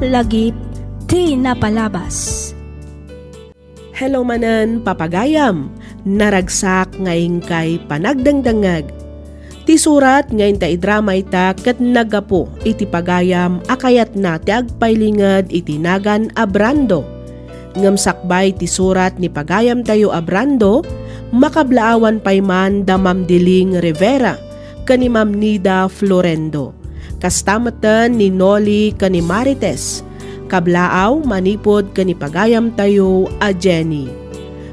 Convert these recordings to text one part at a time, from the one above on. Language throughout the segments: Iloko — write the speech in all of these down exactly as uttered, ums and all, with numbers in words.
Lagip ti napalabas. Hello manen, papagayam. Naragsak nga inkay panagdengdengngeg. Ti surat nga inta idrama ita ket naggapu iti pagayam a kayatna ti agpailinged iti nagan a Brando. Ngem sakbay ti surat ni pagayamtayo a Brando, makablaawan pay man da Ma'am Diling Rivera ken ni Ma'am Nida Florendo. Kasta metten ni Noli ken ni Marites. Kablaaw manipud ken ni pagayamtayo a Jenny.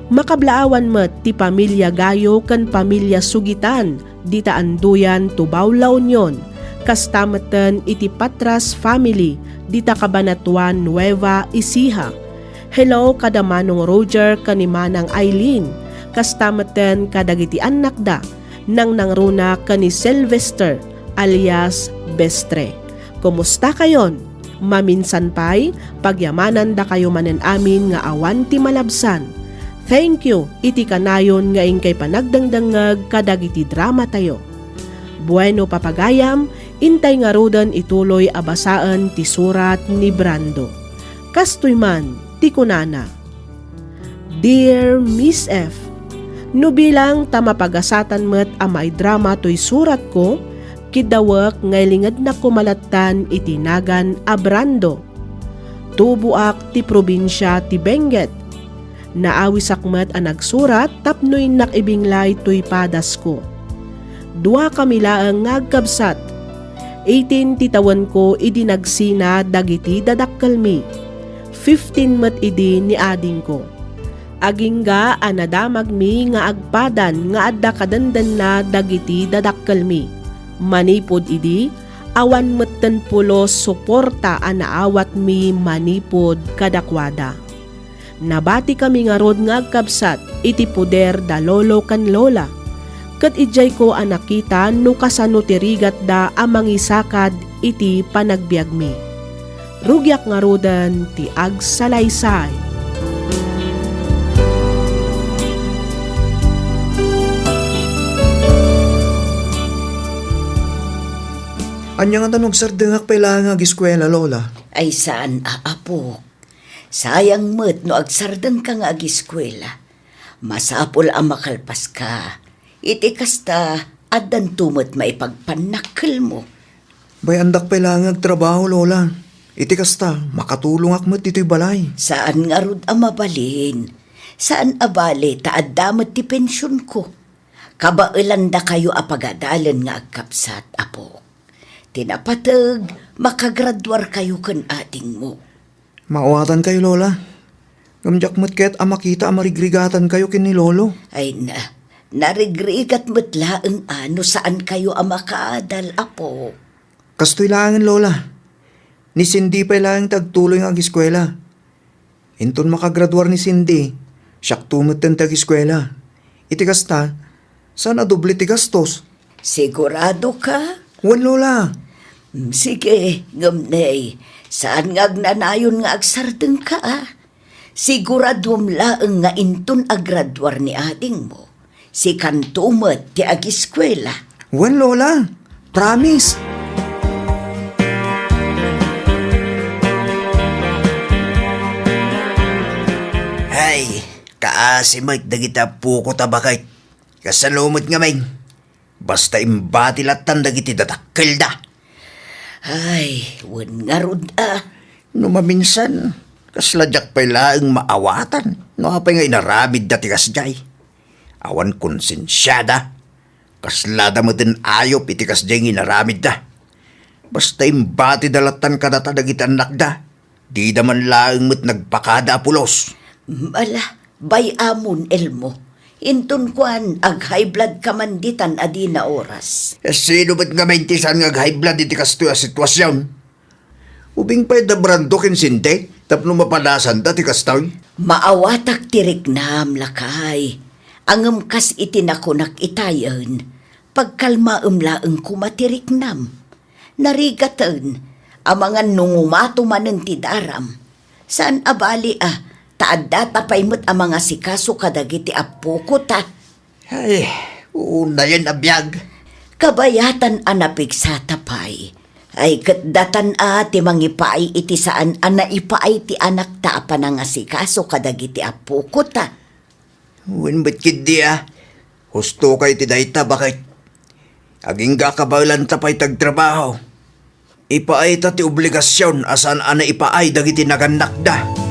Makablaawan met ti pamilia Gayo ken pamilia Sugitan dita Anduyan, Tubao, La Union, kasta metten iti Patras family dita Cabanatuan, Nueva Ecija. Hello kada Manong Roger ken ni Manang Aileen, kasta metten kadagiti annakda, Nangnangruna ken ni Sylvester alias Bestre. Kumusta kayon? Maminsan pay, pagyamanandakayo manen amin nga awan ti malabsan. Thank you iti kanayon nga inkay panagdengdengngeg kadagiti dramatayo. Bueno, papagayam, intay ngaruden ituloy a basaen ti surat ni Brando. Kastoy man ti kunana, Dear Miss F, no bilang ta mapagasatan met a maidrama toy suratko, kiddawek nga ilingednak koma lattan iti nagan a Brando. Tuboak ti probinsia ti Benguet. Naawisak met a nagsurat tapno innak ibinglay toy padasko. Dua kami laeng nga agkabsat. Eighteen ti tawenko idi nagsina dagiti dadakkelmi. Fifteen met idi ni adingko. Agingga a nadamagmi nga agpadan nga adda kadendenna dagiti dadakkelmi. Manipud idi, awan metten pulos suporta a naawatmi manipud kadakuada. Nabatikami ngarud nga agkabsat iti poder da lolo ken lola, ket idiayko a nakita no kasano ti rigatda a mangisakad iti panagbiagmi. Rugiak ngaruden ti agsalaysay. Ania ngata no agsardengak pay laeng nga agiskuela, Lola? Ay, saan a, apo. Sayang met no agsardengka nga agiskuela. Masapul a makalpaska. Iti kasta, addanto met maipagpannakkelmo. Bay-andak pay laeng nga agtrabaho, Lola. Iti kasta, makatulongak met ditoy balay. Saan ngarud a mabalin. Saan a bale ta adda met ti pensionko. Kabaelandakayo a pagadalen nga agkabsat, apo. Ti napateg, makagraduarkayo ken adingmo. Maawatankayo, Lola. Ngem diak met ket a makita a marigrigatankayo ken ni Lolo. Ay na, narigrigat met laeng a no saankayo a makaadal, apo. Kastoy laengen, Lola. Ni Cindy pay laeng ti agtuloy nga agiskuela. Inton makagraduar ni Cindy, siakto metten ti agiskuela. Iti kasta, saan a doble ti gastos. Sigurado ka? Wen, Lola. Mm, sige, ngem nay, saan nga agnanayon nga agsardengka, a? Siguraduem laeng nga inton agraduar ni adingmo, sikanto met ti agiskuela. Wen, Lola. Promise. Hay, kaasi met dagiti apokot a baket. Kasano met ngamin? Basta imbati lattan dagiti dadakkelda. Ay, wen ngarud a. No maminsan, kasla diak pay laeng maawatan no apay nga inaramidda ti kasdiay. Awan konsensiada. Kaslada met ayup iti kasdiay nga inaramidda. Basta imbatida lattan kadata dagiti annakda. Dida man laeng met nagpakada a pulos. Ala, bay-amon, Elmo. Inton kuan, ag-high blood ka man ditan a dina oras. Eh, sino met ngamin ti saan nga ag-high blood iti kastoy a sitwasion? Ubing pay da Brando ken Cindy tapno mapadasanda ti kastoy? Maawatak ti riknam, lakay. Ngem kas iti nakunak itayen, pagkalmaem laeng koma ti riknam. Narigaten, amangan no ngumato manen ti daram. Saan a bali a, ta addata pay met a mangasikaso kadagiti appoko ta. Ay, unayen a biag. Kabayatan a napigsata pay. Ay, ket datan a ti mangipaay iti saan a naipaay ti anakta a panangasikaso kadagiti appokota. Wen met ketdi a. Husto kay ti dayta, baket. Agingga a kabaelanta pay ti agtrabaho. Ipaayta ti obligasion a saan a naipaay dagiti nagannakda.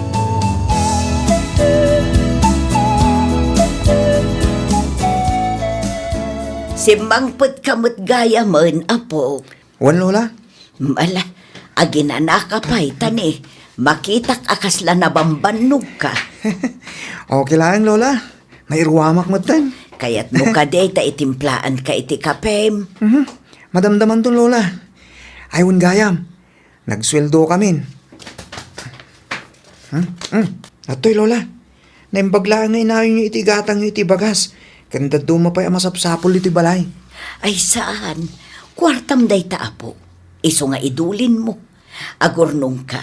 Simmangpetka met gayamen, apok. Wen, Lola. Ala, aginanaka pay, ta ni, makitak a kasla nabambannogka. Okay laeng, Lola. Nairuamak metten. Kayatmo kadi ta itimplaanka iti kapem? Mhm. Madamdamanton, Lola. Ay, wen gayam. Nagsueldokamin. Hmm? Hmm. Adtoy, Lola. Naimbag laeng nga inayonyo iti igatangyo iti bagas. Ken dadduma pay a masapsapul iti balay. Ay, saan. Kuartam dayta, apo. Isu nga idulinmo. Agurnongka.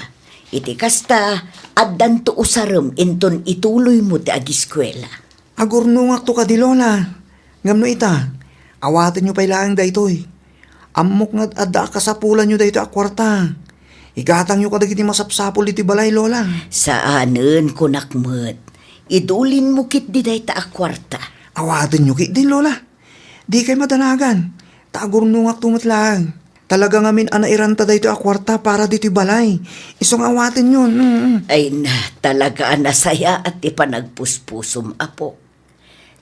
Iti kasta, addanto usarem inton ituloymo ti agiskuela. Agurnongakto kadi, Lola. Ngem no ita, awatenyo pay laeng daytoy. Ammok nga adda a kasapulanyo daytoy a kuarta. Igatangyo kadagiti masapsapul iti balay, Lola. Saanen, kunak met. Idulinmo ketdi dayta a kuarta. Awatenyo ketdi, Lola. Dikay madanagan. Ta agurnongakto met laeng. Talaga ngamin a nairanta daytoy a kuarta para ditoy balay. Isu nga awatenyon. Mm, mm. Ay na, talaga a nasayaat ti panagpuspusom, apo.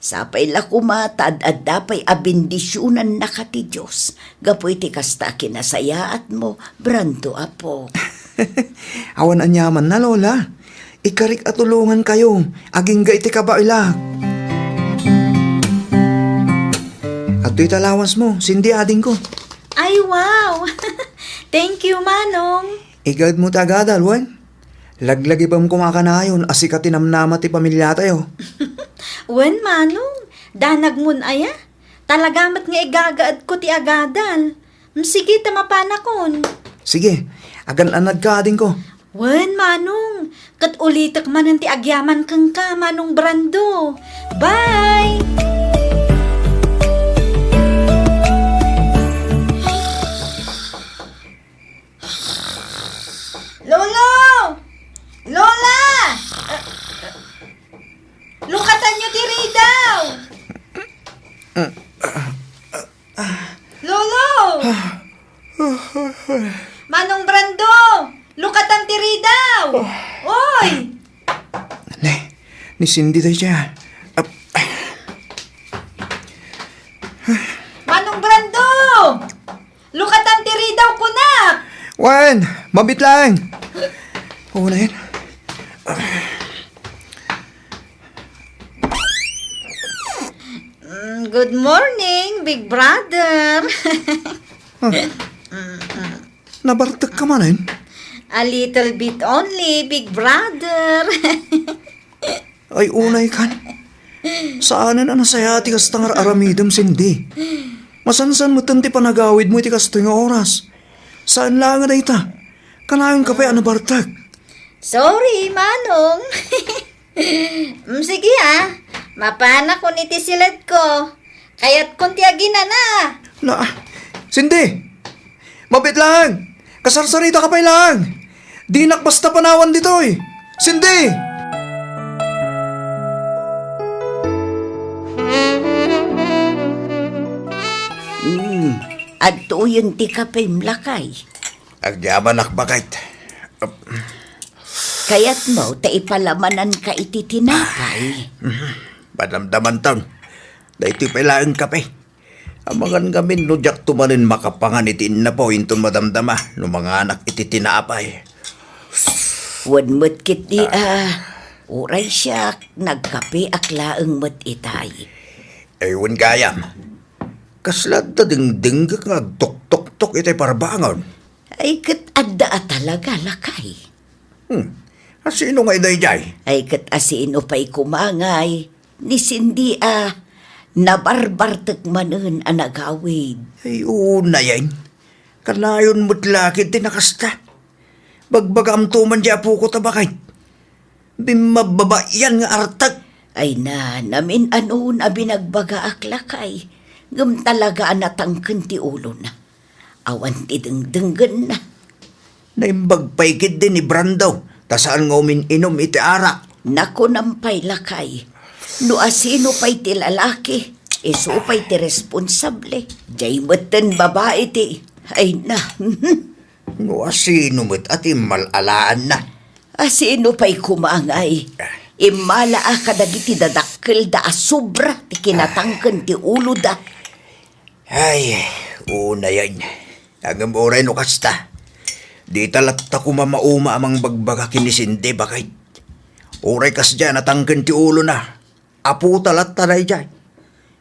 Sapay la koma ta ad-adda pay a bendisionannaka ti Dios gapu iti kasta a kinasayaatmo, Brando, apo. Awan aniamanna, Lola. Ikarik a tulongankayo, agingga iti kabaelak. Adtoy ta allowance mo, Cindy, adingko. Ay, wow! Thank you, Manong. Igaedmo ti agadal, wen? Laglagipem koma kanayon a sika ti namnama ti pamiliatayo. Wen, Manong. Danagmon aya? Talaga met nga igagaedko ti agadal. Mm, sige, ta mapanakon. Sige, agan-anadka, adingko. Wen, Manong. Ket ulitek manen ti agyaman kenka, Manong Brando. Bye! Lolo! Lola! Lukatanyo ti ridaw! Lolo! Manong Brando! Lukatan ti ridaw! Oy! Ne, ni Cindy dayta. Ap- Manong Brando! Lukatan ti ridaw, kunak! Wen, mabit laeng. Oo na yan. Mm, good morning, Big Brother. Ah. Nabartek ka manen? A little bit only, Big Brother. Ay, unay kan. Saanen a nasayaat ti kasta nga ar-aramidem, Cindy. Masansan metten ti panagawidmo iti kastoy nga oras. Saan laeng a dayta. Kanayonka pay a nabartek. Sorry, Manong. Mm, sige, ah. Mapanakon iti siledko. Kayatkon ti aginana. Na, Cindy! Mabit laeng! Kasarsaritaka pay laeng! Dinak basta panawan ditoy! Cindy! Hmm, adtoyen ti kapem, lakay. Agyamanak, baket. Kayatmo ta ipalamananka iti tinapay? Mhm. Madamdamanton. Daytoy pay laeng kape. Amangan ngamin no diakto manen makapangan iti innapo inton madamdama no manganak iti tinapay. Wen met ketdi, ah. Uray siak, nagkapeak laeng met itay. Ay, wen gayam. Kasla adda dengdenggek nga agtuktoktok itay parbangon. Ay, ket adda a talaga, lakay. Hmm. A sino ngay daydiay? Ay, ket a sino pay koma ngay? Ni Cindy a nabarbartek manen a nagawid. Ay, unayen. Kanayon met la ket ti nakasta. Bagbagaamto man di apoko ta baket. Bimmababaian nga artek. Ay na, namin-anon a binagbagaak, lakay. Ngem talaga a natangken ti ulona. Awan ti dengdenggenna. Naimbag pay ketdi ni Brando, ta saan nga umin-inum iti arak. Nakunam pay, lakay. No asino pay ti lalaki, isu pay ti responsable. Jay metten babai ti, ay na. No asino met a ti mal-alaanna? Asino pay koma ngay? Immala a kadagiti dadakkelda a sobra ti kinatangken ti uloda. Ay, unayen. Ngem uray no kasta, dita latta koma mauma a mangbagbaga ken ni Cindy, baket. Uray kasdiay a natangken ti ulona, apota latta daydiay.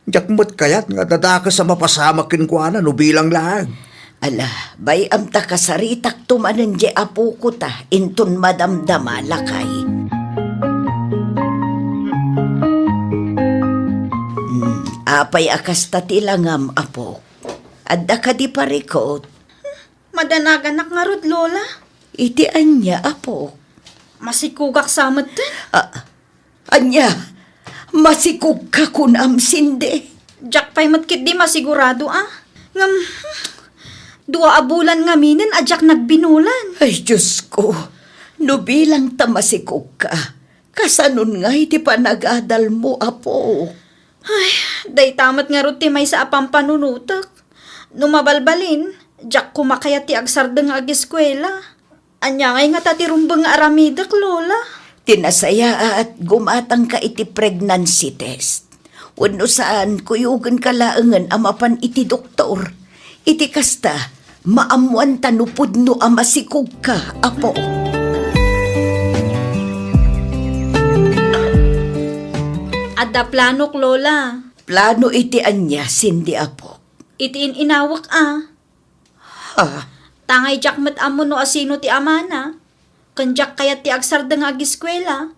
Diak met kayat nga dadakes a mapasamak kenkuana no bilang laeng. Ala, bay-am ta kasaritakto manen diay apoko ta inton madamdama, lakay. Hmm, apay a kasta ti langam, apok? Adda kadi parikut? Madanaganak ngarud, Lola. Iti ania, apok? Masikugak sa metten. Ah, ania? Masikugka kunam, Cindy? Diak pay met ketdi masigurado, a. Ngem, hmm, dua a bulan ngaminen a diak nagbinulan. Ay, Diyos ko. No bilang ta masikugka, kasanon ngay ti panagadalmo, apok? Ay, dayta met ngarud ti maysa a pampanunotek. No mabalbalin, diak koma kayat ti agsardeng nga ageskuela. Ania ngay ngata ti rumbeng nga aramidek, Lola? Ti nasayaat, gumatangka iti pregnancy test. Wenno saan, kuyogenka laengen a mapan iti doktor. Iti kasta, maammoanta no pudno a masikugka, apo. Adda planok, Lola. Plano iti ania, Cindy, apo? Iti in-inawek a. Ha? Tangay diak met ammo no asino ti amana. Ken diak kayat ti agsardeng nga ageskuela.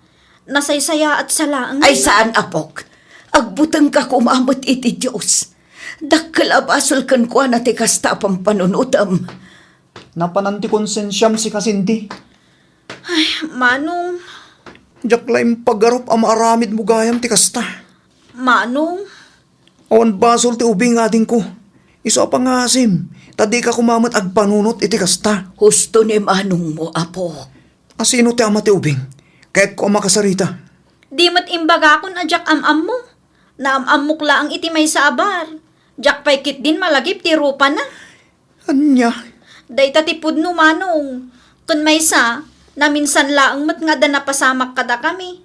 Nasaysayaat sa laeng. Ay, saan, apok. Agbutengka koma met iti Dios. Dakkel a basol kenkuana ti kasta a pampanunotem. Napanan ti konsensiam, sika, Cindy. Ay, Manong. Diak la impagarup a maaramidmo gayam ti kasta. Manong. Awan basol ti ubing, adingko. Isu a pangngaasim, ta dika koma met agpanunot iti kasta. Husto ni manongmo, apo. Asino ti ama ti ubing? Kayatko a makasarita. Di met imbagakon a diak am-ammo. Naam-ammok laeng iti maysa a bar. Diak pay ketdin malagip ti rupana. Ania? Dayta ti pudno, Manong. Ken maysa, naminsan laeng met nga adda napasamak kadakami.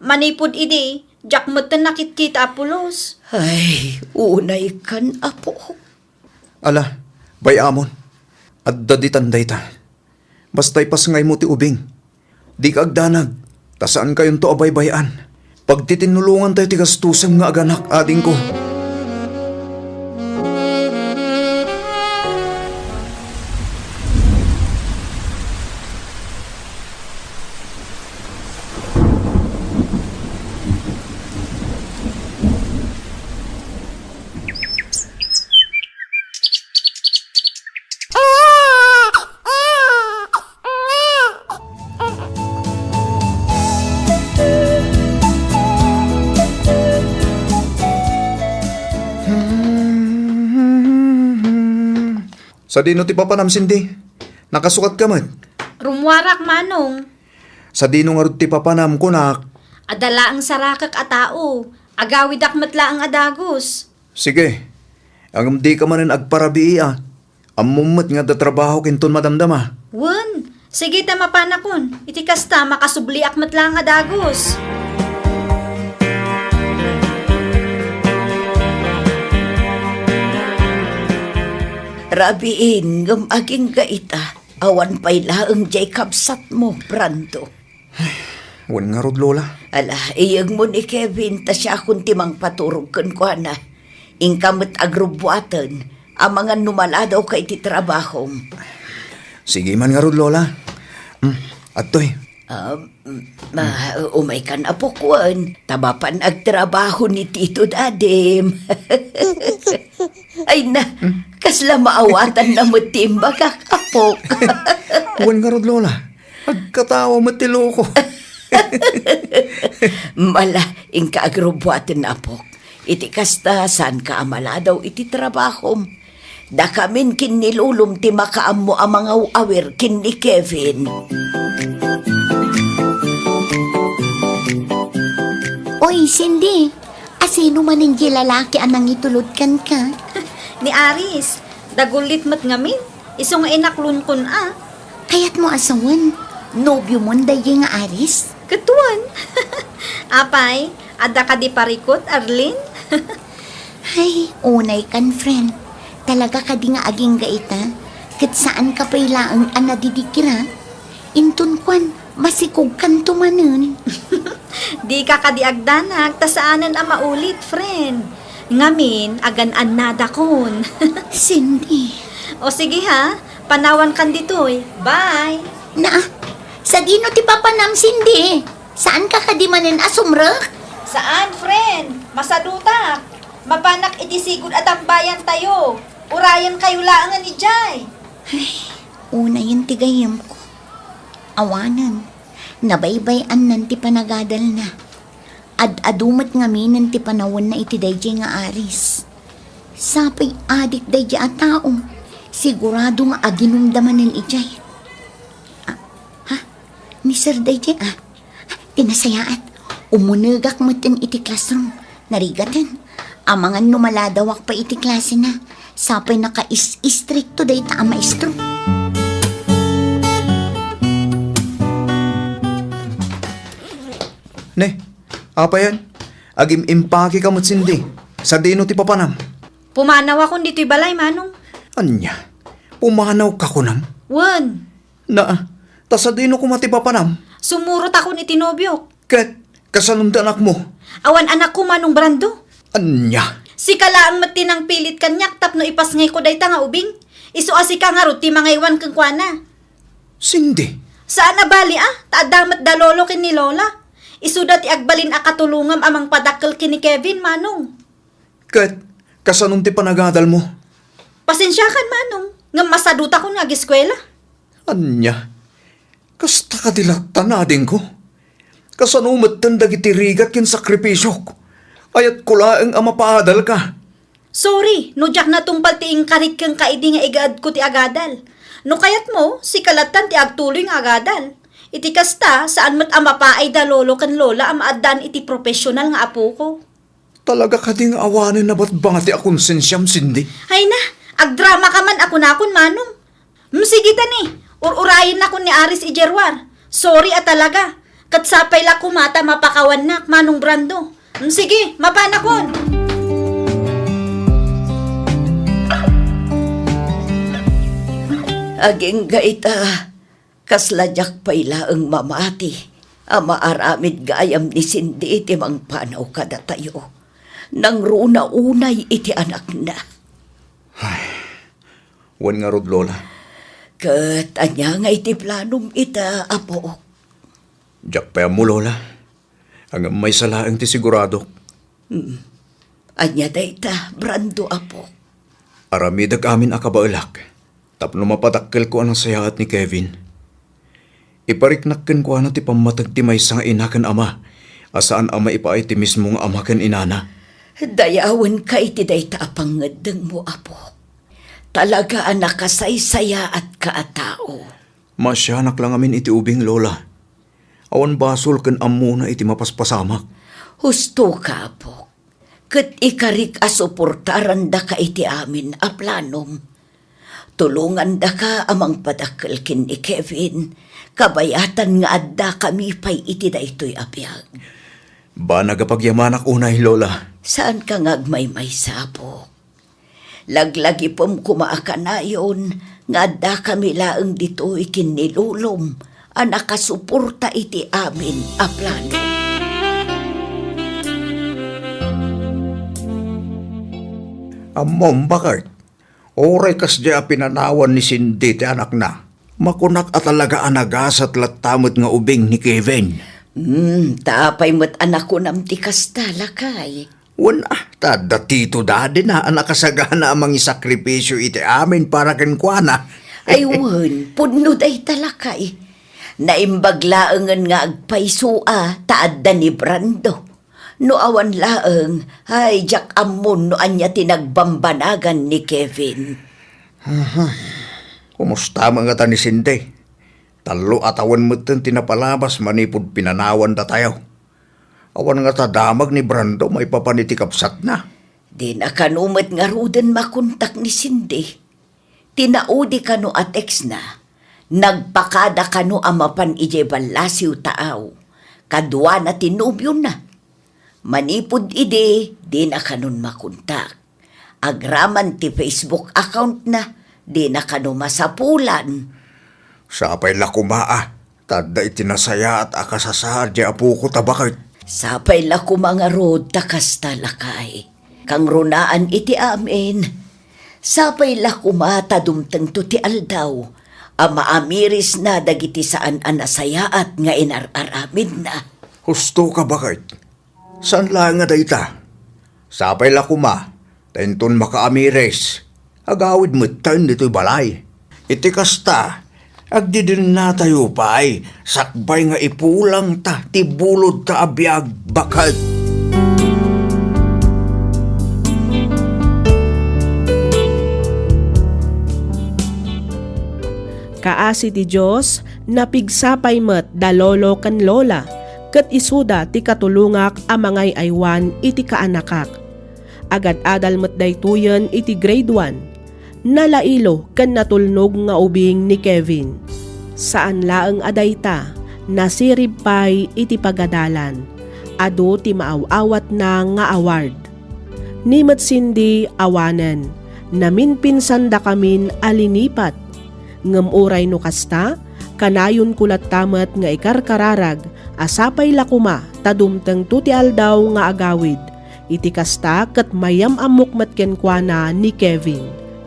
Manipud idi, diak metten nakitkita a pulos. Ay, unaykan, apo. Ala, bay-amon. Adda ditan dayta. Basta ipasngaymo ti ubing. Dika agdanag, ta saankayonto a baybay-an. Pagtitinnulongantayo ti gastosem nga aganak, adingko. Sadino ti papanam, Cindy? Nakasukatka met? Rummuarak, Manong. Sadino ngarud ti papanam, kunak? Adda laeng sarakek a tao. Agawidak met laeng a dagus. Sige. Ngem dika manen agparabii, a. Ammom met nga adda trabahok inton madamdama. Wen, sige ta mapanakon. Iti kasta, makasubliak met laeng a dagus. Rabiin, ngem agingga ita. Awan pay laeng diay kabsatmo, Brando. Wen ngarud, Lola. Ala, iyegmo ni Kevin, ta siakon ti mangpaturog kenkuana. Inka met agrubbuaten, amangan no maladawka iti trabahom. Sige man ngarud, Lola. Hmm, adtoy. Ah, mm, ah, umaykan, apok, wen. Ta mapan agtrabaho ni Tito Dadim. Ay na, hmm? Kasla maawatanna met ti imbagak, apok. Wen ngarud, Lola. Agkatawa met ti loko. Mala, inka agrubbuaten, apok. Iti kasta, saanka a maladaw iti trabahom. Dakamin ken ni Lolom ti makaammo a mangaw-awir ken ni Kevin. Oy, Cindy, asino manen diay lalaki a nangitulod kenka? Ni Aris, dagullit met ngamin. Isu nga inaklonkon a. Kayatmo a sawen, nobiomon daydiay nga Aris? Ket wen. Apay, adda kadi parikut, Arlene? Ay, unay kan, friend. Talaga kadi nga agingga ita? Ket saan ka pay laeng a nadidikira? Inton kuan, masikog kanto manen. Dika kadi agdanag ta saanen a maulit, friend. Ngamin, agan-annadakon. Cindy. O sige ha, panawan kan ditoy. Bye! Na, sadino ti papanam, Cindy? Saan ka kadi manen a sumrek? Saan, friend. Masadutak. Mapanak iti sigud a tambayan tayo. Urayen kayo laengen idiay. Ay, unayen ti gayyemko. Awanen, nabaybay-annan ti panagadalna. Ad-adu met ngaminen ti panawenna iti daydiay nga Aris. Sapay adik daydiay a tao. Sigurado nga aginumda manen idiay. Ah, ha? Ni Sir daydiay, ah? Ti nasayaat, umunegak metten iti classroom. Narigaten. Amangan no maladawak pay iti klasena. Sapay naka-is-istrikto dayta a maestro. Ne, apayan? Agim-impake ka met, Cindy. Sadino ti papanam? Pumanawakon ditoy balay, Manong. Ania? Pumanawka kunam? Wen. Na, ta sadino koma ti papanam? Sumurotakon iti nobiok. Ket, kasanon ti anakmo? Awan anakko, Manong Brando. Ania? Sika laeng met ti nangpilit kaniak tapno ipasngayko dayta nga ubing. Isu a sika ngarud ti mangaywan kenkuana. Cindy. Saan a bali a, ta adda met da lolo ken ni lola. Isuda ti agbalin a katulongam a mangpadakkel ken ni Kevin, Manong. Ket, kasanon ti panagadalmo? Pasensiakan, Manong, ngem masadutakon nga ageskuela. Ania? Kasta kadi latta, adingko? Kasano metten dagiti rigat ken sakrifisiok? Ayatko laeng a mapaadalka. Sorry, no diak natungpal ti inkarik kenka idi nga igaedko ti agadal. No kayatmo, sika lattan ti agtuloy nga agadal. Iti kasta, saan met a mapaay da lolo ken lola a maaddaan iti profesional nga apoko. Talaga kadi nga awanen nabatbangati a konsensiam, Cindy? Ay na, agdrama ka man a kunakon, Manong. Mm, sige ta ni, ur-urayennakon ni Aris idiay ruar. Sorry a talaga. Ket sapay la koma ta mapakawannak, Manong Brando. Mm, sige, mapanakon. Agingga ita, kasla diak pay laeng mamati a maaramid gayam ni Cindy ti mangpanaw kadatayo. Nangruna unay iti anakna. Ay, wen ngarud, Lola. Ket ania nga iti planom ita, Apo? Diak pay ammo, Lola. Ngem maysa laeng ti siguradok. Hmm. Ania dayta, Brando, Apo? Aramidek amin a kabaelak tapno mapadakkelko a nasayaat ni Kevin. Ipariknak kenkuana ti pammateg ti maysa nga ina ken ama a saan a maipaay ti mismo nga ama ken inana. Dayawenka iti dayta a pangngeddengmo, Apo. Talaga a nakasaysayaatka a tao. Maasianak la ngamin iti ubing, Lola. Awan basol ken ammona iti mapaspasamak. Husto ka, Apo. Ket ikarik a suportarandaka iti amin a planom. Tulongandaka a mangpadakkel ken ni Kevin, kabayatan nga addakami pay iti daytoy a biag. Banag a pagyamanak unay, Lola. Saanka nga agmaymaysa, Apo. Laglagipem koma a kanayon nga addakami laeng ditoy ken ni Lolom a nakasuporta iti amin a plano. Ammom, Bakart, uray kasdiay a pinanawan ni Cindy ti anakna, makunak a talaga a nagasat latta met nga ubing ni Kevin. Hmm, ta apay met a nakunam ti kasta, lakay? Wen, ah, ta adda tito dadina a nakasagana a mangisakripisio iti amin para kenkuana. Ay, wen, pudno dayta, lakay. Naimbag laengen nga agpayso a ta adda ni Brando. No awan laeng, ay, diak ammon no ania ti nagbambanagan ni Kevin. Kumusta met ngata ni Cindy? Tallo a tawen metten ti napalabas manipud pinanawan datayo. Awan ngata damag ni Brando maipapan iti kabsatna. Dina kano met ngaruden makontak ni Cindy. Ti naudi kano a textna, nagpakada kano a mapan idiay ballasiw taaw, kaduana ti nobiona. Manipud idi, dina kanon makontak. Agraman ti Facebook accountna, dina kano masapulan. Sapay la koma a, ta adda iti nasayaat a kasasaad ti apoko ta baket. Sapay la koma ngarud ta kasta, lakay. Kangrunaan iti amin, sapay la koma ta dumtengto ti aldaw a maamirisna dagiti saan a nasayaat nga inar-aramidna. Husto ka, baket. Saan laeng a dayta. Sapay la koma ta inton makaamiris, agawid metten ditoy balay. Iti kasta, agdidennatayo pay sakbay nga ipulangta ti bulodta a biag, baket. Kaasi ti Dios, napigsa pay met da lolo ken lola, ket isuda ti katulongak a mangay-aywan iti kaanakak. Agad-adal met daytoyen iti grade one. Nalailo ken natulnog nga ubing ni Kevin. Saan laeng a dayta, nasirib pay iti pagadalan. Adu ti maaw-awatna nga award. Ni met Cindy awanen, naminpinsandakamin a linipat. Ngem uray no kasta, kanayonko latta met nga ikarkararag a sapay la koma ta dumtengto ti aldaw nga agawid. Iti kasta ket mayam-ammok met kenkuana ni Kevin.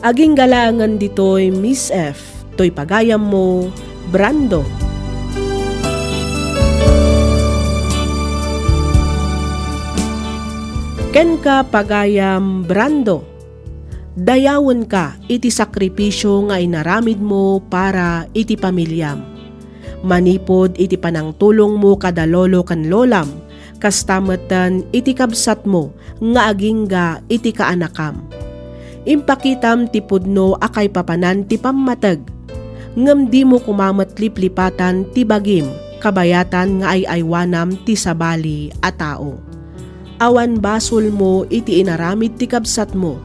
Agingga laengen ditoy, Miss F, toy pagayammo, Brando. Kenka, pagayam Brando, dayawenka iti sakripisio nga inaramidmo para iti pamiliam. Manipud iti panangtulongmo kada lolo ken lolam, kasta metten iti kabsatmo nga agingga iti kaanakam. Impakitam ti pudno a kaipapanan ti pammateg, ngem dimo koma met liplipatan ti bagim kabayatan nga ay-aywanam ti sabali a tao. Awan basolmo iti inaramid ti kabsatmo,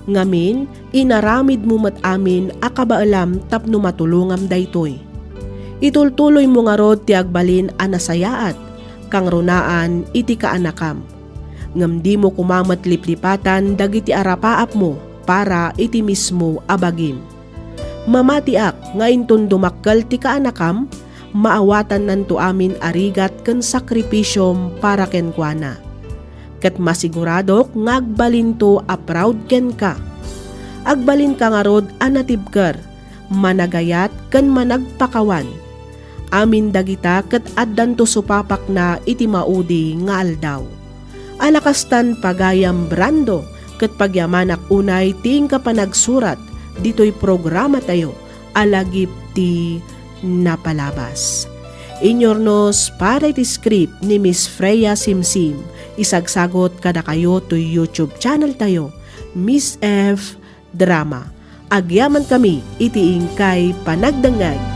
ngamin, inaramidmo met amin a kabaelam tapno matulongam daytoy. Itultuloymo ngarud ti agbalin a nasayaat, kangrunaan iti kaanakam. Ngem dimo koma met liplipatan dagiti arapaapmo para iti mismo a bagim. Mamatiak nga inton dumakkel ti kaanakam, maawatannanto amin a rigat ken sakripisiom para kenkuana. Ket masiguradok nga agbalinto a proud kenka. Agbalinka ngarud a natibker, managayat ken managpakawan. Amin dagita ket addanto supapakna iti maudi nga aldaw. Ala kastan, pagayam Brando, ket pagyamanak unay ti inka panagsurat ditoy programatayo a Lagip ti Napalabas. Inyurnos para iti script ni Miss Freya Simsim, isagsagot kadakayo toy YouTube channel tayo, Miss F Drama. Agyamankami iti inkay panagdengngeg.